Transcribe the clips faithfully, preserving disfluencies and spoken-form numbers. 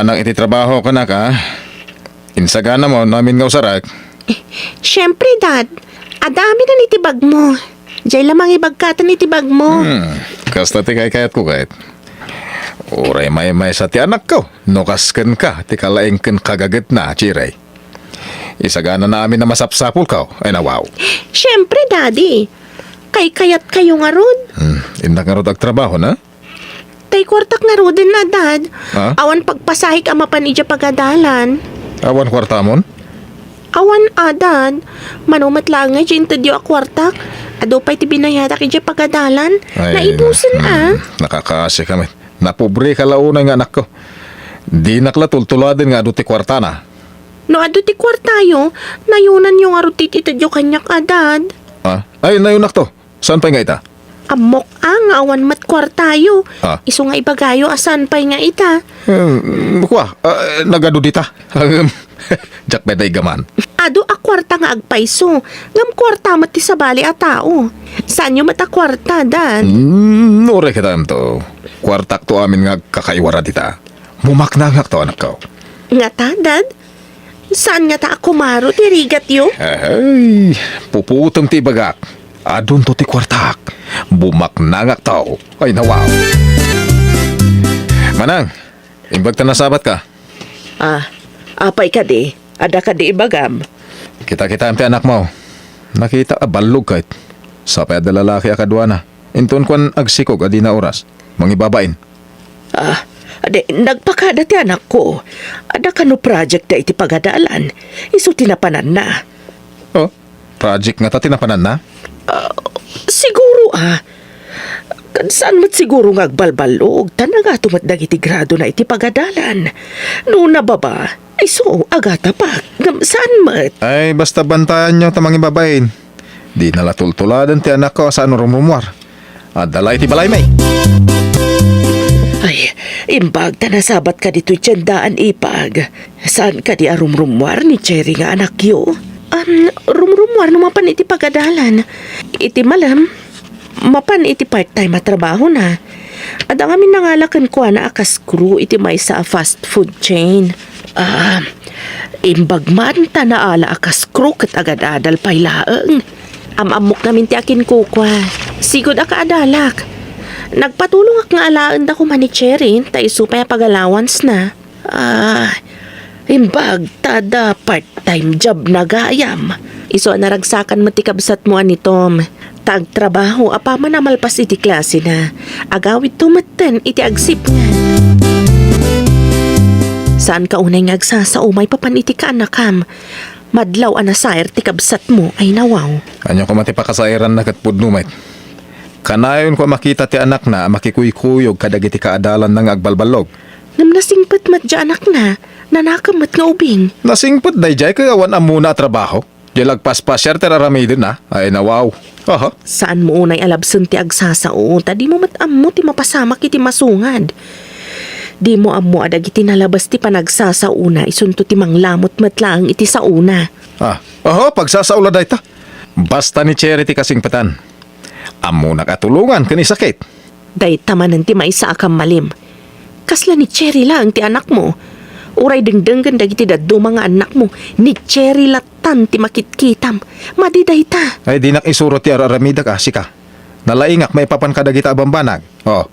Nang iti trabaho kanak, a? Insaganam no amin nga usarek? Siempre, Dad. Adda amin iti bagmo. Jay la mangibagkatan iti bagmo. Hmm, kasta ti kaykayatko ket. Uray maymaysa ti anakko, no kas kenka ti kalaing ken kagagetna, Cherry. Isaganana amin a masapsapulko, ay nawaw. Siempre, Daddy. Kaykayatkayo ngarud. Hmm, innak ngarud agtrabaho, na? Tay kuartak ngaruden a, Dad. Ha? Awan pagpasahek a mapan idiay pagadalan. Awan kuartamon? Awan a, Dad. Mano met laeng nga idiay intedyo a kuartak. Adu pay ti binayadak idiay pagadalan. Ay, naibusen a. Hmm, nakakaasi kami. Napobre ka la unay nga anakko. Dinak la tultuladen nga adu ti kuartana. No adu ti kuartayo, nayonanyo ngarud ti itedyo kaniak a, Dad. Ah? Ay, nayonakto. Saan pay nga ita? Ammok a nga awan met kuartayo. Ah. Isu nga ibagayo a saan pay nga ita. Hmm, kua, ah, nagadu dita. Diak pay naigaman. Adu a kuarta nga agpayso, ngem kuarta met ti sabali a tao. Saanyo met a kuarta, Dad? Hmm, uray kitaem to. Kuartakto amin nga agkakaiwara dita. Bumaknangakto, anakko. Ngata, Dad? Saan ngata a kumaro ti rigatyo? Ay, puputem ti ibagak. Adunto ti kuartak. Bumaknangakto. Ay, nawaw. Manang, imbag ta nasabatka. Ah, apay kadi? Adda kadi ibagam? Kita-kitaem ti anakmo. Nakita a ballog ket. Sapay adda lalaki a kaduana. Inton kuan agsikog a dina oras. Mangibabain. Ah, adi, nagpakada ti anakko. Adda kano project da iti pagadalan. Isu ti napananna. Oh, project ngata ti napananna? Ah, siguro, ah. Ket saan met siguro nga agbalballog, ta nagato met dagiti gradona iti pagadalan. No nababa, isu, agatapak, ngem saan met. Ay, basta bantayanyo ta mangibabain. Dina la tultuladen ti anakko a saan rumrumuar. Adda la iti balaymi. Ay, imbag ta nasabatka ditoy tiendaan, ipag. Saan kadi a rumrumuar ni Cherry nga anakyo? Am, rumrumuar no mapan iti pagadalan. Iti malem, mapan iti part-time a trabahona. Adda ngamin nangala kenkuana a kas crew iti maysa a fast food chain. Ah, imbag man ta naala a kas crew ket agad-adal pay laeng. Am-ammok ngamin ti akinkukua. Sigud a kaadalak. Nagpatulongak nga alaenda koma ni Cherry, ta isu pay a pag-allowance na. Ah, imbag ta adda part-time job na gayam. Isu a naragsakan met ti kabsatmo a ni Tom. Ta agtrabaho apaman a malpas iti klasena. Agawidto metten iti agsipnget. Saanka unay nga agsasao maipapan iti kaanakam. Madlaw a nasair ti kabsatmo ay nawaw. Ania koma ti pakasairanna ket pudno met? Kanayonko a makita ti anakna a makikuykuyog kadagiti kaadalanna nga agbalballog. Ngem nasingpet met diay anakna, nanakem met nga ubing. Nasingpet daydiay ket awan ammona a trabaho. Diay la agpaspasiar ti ar-aramiden, a? Ay, nawaw. Aha. Saanmo unay a labsen ti agsasao, ta dimo met ammo ti mapasamak iti masungad. Dimo ammo a dagiti nalabas ti panagsasaona isunto ti manglamut met laeng iti saona. Ah, aha, pagsasao la dayta. Basta ni Cherry ti kasingpetan. Ammonak a tulongan ken isakit. Dayta manen ti maysa a kammalim. Kasla ni Cherry laeng ti anakmo. Uray dengdenggen dagiti dadduma nga annakmo, ni Cherry lattan ti makitkitam. Madi dayta. Ay, dinak isuro ti ar-aramidek a, sika. Nalaingak maipapan kadagita a bambanag. Oh.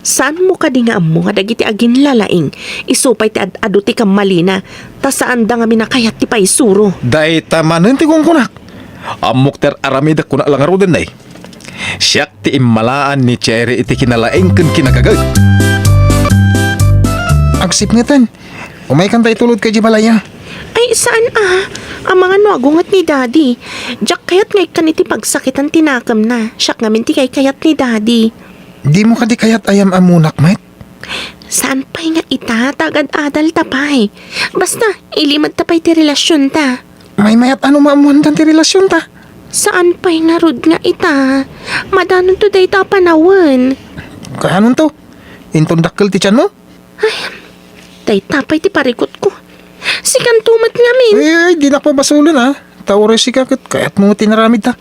Saanmo kadi nga ammo nga dagiti aginlalaing isu pay ti ad-adu ti kammalina, ta saanda ngamin a kayat ti paisuro? Dayta manen ti kunkunak. Ammok ti ar-aramidek, kuna la ngaruden, nay. Siak ti immalaan ni Cherry iti kinalaing ken kinagaget. Agsipngeten, umaykan ta itulod ka idiay balay a. Ay, saan a? Amangan no agunget ni Daddy. Diak kayat nga ikkan iti pagsakitan ti nakemna. Siak ngamin ti kaykayat ni Daddy. Dimo kadi kayat a yam-ammonak met? Saan pay nga ita, ta agad-adal ta pay. Basta, ilimed ta pay ti relasionta. Maymayat a no maammoandan ti relasionta. Saan pay ngarud nga ita? Madanonto dayta a panawen. Kaanonto? Inton dakkel ti tianmo? Ay, dayta pay ti parikutko. Sikanto met ngamin. Ay, ay, dinak pabasolen a. Ta uray sika ket kayatmo nga tinaramidta.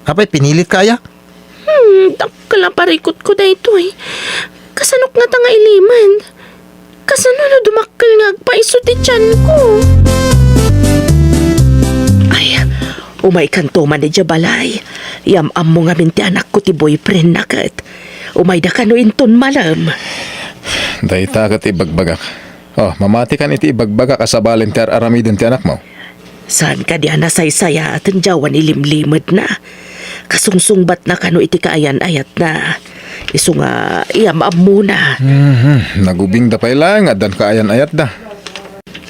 Apay, pinilitka aya? Hmm, dakkel a parikutko daytoy. Kasanok ngata nga ilimed? Kasano no dumakkel nga agpaiso ti tiyanko? Ay, umaykanto man idiay balay. Yam-ammo ngamin ti anakko ti boyfriendna ket umayda kano inton malem. Dayta ket ibagbagak. Oh, mamatikan iti ibagbagak a sabalen ti ar-aramiden ti anakmo. Saan kadi a nasaysayaaten ti awan ilimlimedna? Kasungsungbatna kano iti kaayan-ayatna. Isu nga, yam-ammona. Mhm, nagubingda pay laeng nga addan kaayan-ayatda.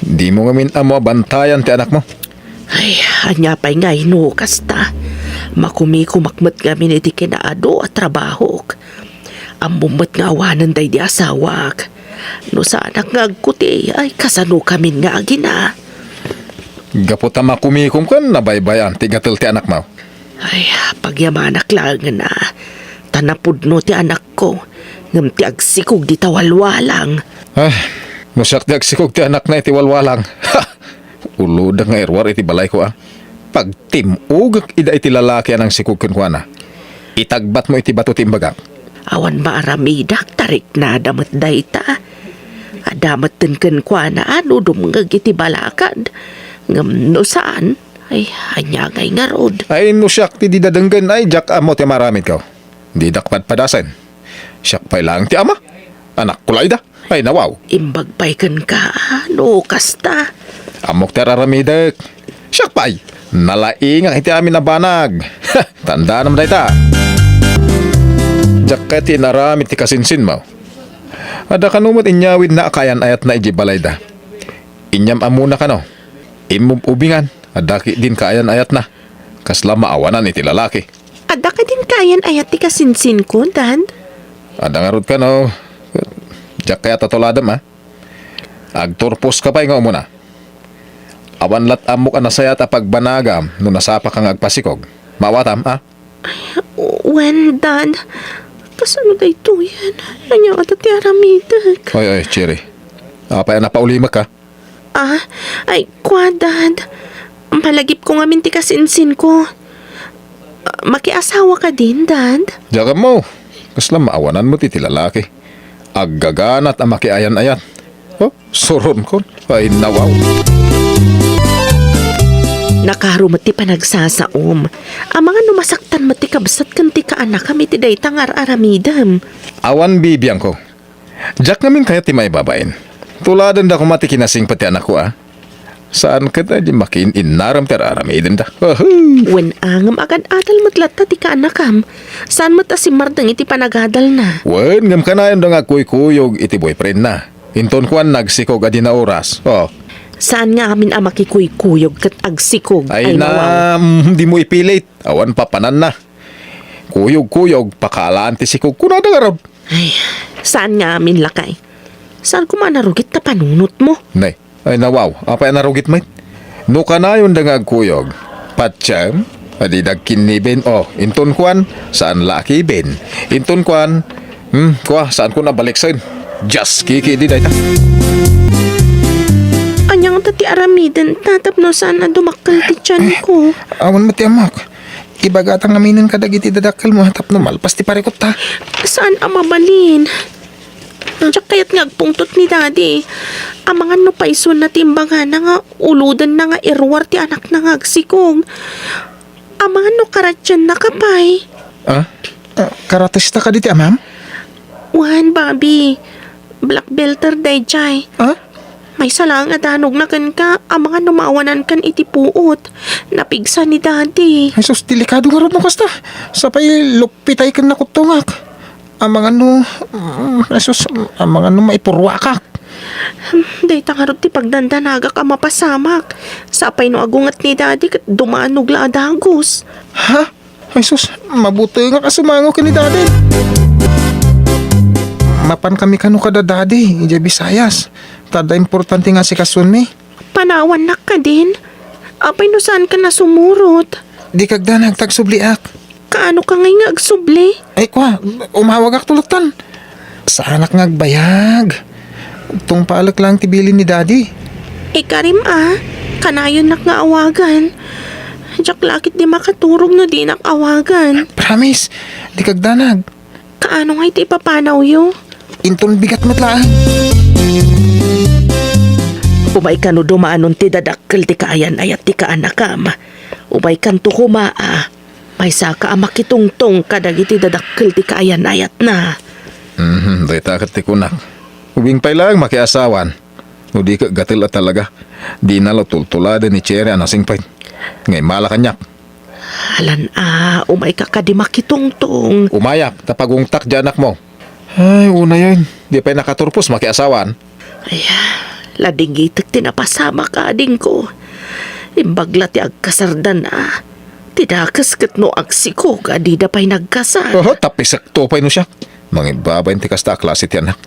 Dimo ngamin ammo a bantayan ti anakmo. Ay, ania pay ngay no kasta? Makumikumak met ngamin iti kinaadu a trabahok. Ammom met nga awanen daydi asawak. No saanak nga agkuti, ay kasano kamin nga agina? Gapu ta makumikom ken nabaybayan ti gatel ti anakmo. Ay, pagyamanak laengen a, ta napudno ti anakko, ngem ti agsikog dita walwalang. Ay, no siak ti agsikog ti anakna iti walwalang. Ha! Ulodek nga iruar iti balayko a. Pagtim-ogek ida iti lalaki a nangsikog kenkuana. Itagbatmo iti bato ti imbagak. Awan maaramidak, ta riknada met dayta. Adda metten kenkuana a no dumngeg iti balakad. Ngem no saan, ay, ania ngay ngarud? Ay, no siak ti dida denggen, ay, diak ammo ti maaramidko. Didak padpadasen. Siak pay laeng ti ama. Anakko la ida. Ay, nawaw. Imbag pay kenka, no kasta. Ammok ti ar-aramidek. Siak pay. Nalaingak iti amin a banag. Tandaanam dayta. Diak ket inaramid ti kasinsinmo. Adda kano met inyawidna a kaayan-ayatna idiay balayda. Inyam-ammona kano. Immub-ubingan. Adda ketdin kaayan-ayatna. Kasla maawanan iti lalaki. Adda ketdin kaayan-ayat ti kasinsinko, Dad? Adda ngarud kano. Diak kayat a tuladem, a? Agturposka pay nga umuna. Awan lat ammok a nasayaat a pagbanagam no nasapaka nga agpasikog. Maawatam, a? Wen, Dad. Kasano daytoyen? Ania ngata ti aramidek? Oy, oy, Cherry. Apay a napaulimek, a? Ah, ay, kua, Dad. Malagipko ngamin ti kasinsinko. Ah, makiasawa kadin, Dad? Diak ammo. Kasla maawanan met iti lalaki. Aggaganat a makiayan-ayat. Oh, suronkon. Ay, nawaw. Nakaro met ti panagsasaom. Amangan no masaktan met ti kabsat ken ti kaanakam iti dayta nga ar-aramidem. Awan bibiangko. Diak ngamin kayat ti maibabain. Tuladenda koma ti kinasingpet ti anakko, a. Saan ket a di makiin-innarem ti ar-aramidenda. Ahem. Wen a, ngem agad-adal met latta ti kaanakam. Saan met a simmardeng iti panagadalna. Wen, ngem kanayonda nga agkuykuyog iti boyfriendna. Inton kuan, nagsikog a di naoras. Oh. Saan nga amin a makikuykuyog ket agsikog? Ay, ay, na, nawaw. Mm, dimo ipilit. Awan papananna. Kuyog-kuyog, pakaalaan ti sikog, kunada ngarud. Ay, saan nga amin, lakay. Saan koma a narugit ta panunotmo? Nay, ay, nawaw, apay a narugit met? No kanayonda nga agkuyog, patiem, a di dagkinniben, oh, inton kuan, saan la a kiben. Inton kuan, hmm, kua, saan ko nabaliksen. Just kiki di dayta. Ania ngata ti aramiden, ta, tapno saan a dumakkel ti tiyanko? Eh, awan met ti ammok. Ibagata ngaminen kadagiti dadakkelmo tapno malpas ti parikutta. Saan a mabalin? Diak kayat nga agpungtot ni Daddy. Amangan no paisuna ti imbagana nga ulodenna nga iruar ti anakna nga agsikog. Amangan no karatiennaka pay. Ah? Ah, karatesta kadi ti amam? Wen, Bobby. Black belter daydiay. Ah? Maysa laeng a danogna kenka, amangan no maawanankan iti puot. Napigsa ni Daddy. Ay sus, delikado ngarud no kasta. Sapay luppitay ken nakuttongak. Amangan no, mm, ay sus, amangan no maipurruakak. Hmm, dayta ngarud ti pagdandanagak a mapasamak. Sapay no agunget ni Daddy ket dumanog la a dagus. Ha? Ay sus, mabutengak a sumango ken ni Daddy. Mapankami kano kada Daddy, idiay Visayas. Ta adda importante nga asikasunmi. Panawannak kadin? Apay no saanka a sumurot? Dika agdanag ta agsubliak. Kaanoka ngay nga agsubli? Ay, kua, umawagak tulatan. Saanak nga agbayag. Tungpalek laeng ti bilin ni Daddy. Ikarim a, kanayonnak nga awagan. Diak la ket di makaturog no dinak awagan. Promise, dika agdanag. Kaano ngay ti ipapanawyo? Inton bigat met laeng. Umay kano dumaanon ti dadakkel ti kaayan-ayat ti kaanakam. Umay kanto koma a, maysaka a makitungtong kadagiti dadakkel ti kaayan-ayatna. Mhm, dayta ket ti kunak. Ubing pay laeng makiasawan. No di ket gatel a talaga. Dina la tultuladen ni Cherry a nasingpet. Nga immala kaniak. Alan a, umayka kadi makitungtong. Umayak, ta pagungtak ti anakmo. Ay, unayen, di pay nakaturpos makiasawan. Ay, ladingitek ti napasamak, adingko. Imbag la ti agkasardana. Ti dakes ket no agsikog a dida pay nagkasar. Oho, tapisek to pay no siak. Mangibabain ti kasta a klase ti anak.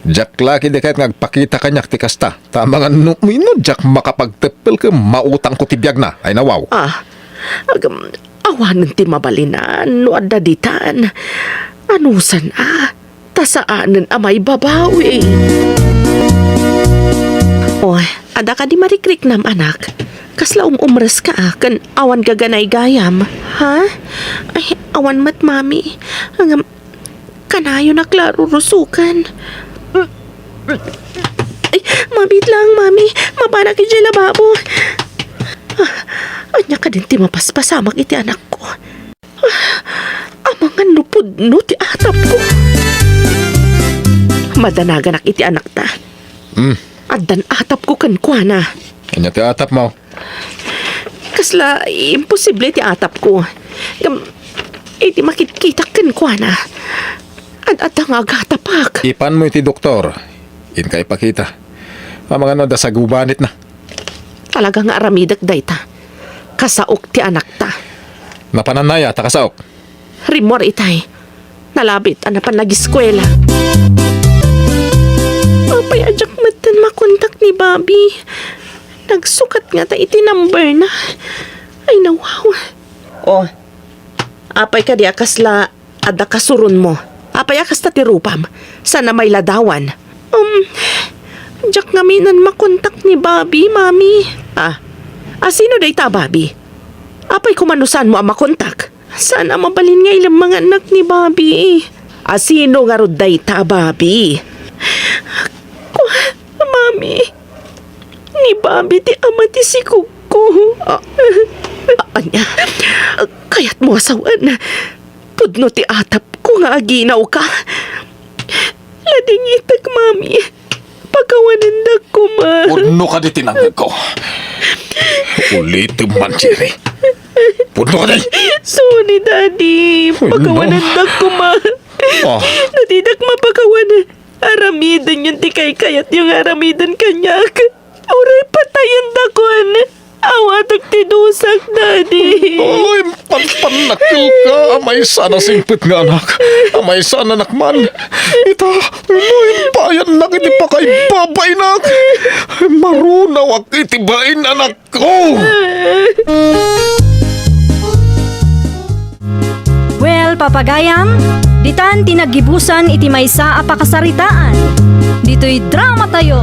Diak la ketdi kayat nga agpakita kaniak ti kasta. Ta amangan no, no diak makapagteppel ket mautangko ti biagna. Ay nawaw. Ah, agam, awanen ti mabalinan no adda ditan. Anusan a, ta saanen a maibabawi. Oh, adda kadi marikriknam, anak? Kasla um-umreska a ken awan gaganaygayam, ha? Ay, awan met, Mami. Agam, kanayon a klaro rusukan. Ay, mabit lang, Mami. Mapanak idiay lababo. Ah, ania kadin ti mapaspasamak iti anakko? Ah, amangan no pudno ti atapko. Madanaganak iti anakta. Hmm. Addan atapko kenkuana. Ania ti atapmo? Kasla imposible ti atapko. Ngem, iti makitkitak kenkuana, ad-adda nga agatapak. Ipanmo iti doktor. Inka ipakita. Amangan no adda sagubanitna. Talaga nga aramidek dayta. Kasaok ti anakta. Napananna aya ta kasaok? Rimmuar itay. Nalabit a napan nagiskuela. Apay a diak metten makontak ni Bobby? Nagsukat ngata iti numberna. Ay, nawaw. Oh, apay kadi a kasla adda kasuronmo? Apay a kasta ti rupam? Saan a mailadawan? Um, diak ngamin a makontak ni Bobby, Mami. Ah, a sino dayta a Bobby? Apay koma no saanmo a makontak? Saan a mabalin nga ilemmangannak ni Bobby? A sino ngarud dayta a Bobby? Kua, Mami, ni Bobby ti ama ti sikogko. Ah, a-, ania? Kayatmo a sawen? Pudno ti atapko nga aginawka. Ladingitek, Mami. Pakawanendak koma. Pudno kadi ti nangngegko. Ulitem man, Cherry. Pudno kadi. Sorry, Daddy. Pudno. Pakawanendak koma. Ah. No didak mapakawan, aramidenyon ti kaykayatyo nga aramiden kaniak. Uray patayendakon. Awatek ti dusak, Daddy. Oy, panpannakilka a maysa a nasingpet nga anak, a maysa a nanakman. Ita, no impayannak iti pakaibabainak, marunawak iti bain, anakko. Well, papagayam, ditan ti naggibusan iti maysa a pakasaritaan. Ditoy dramatayo.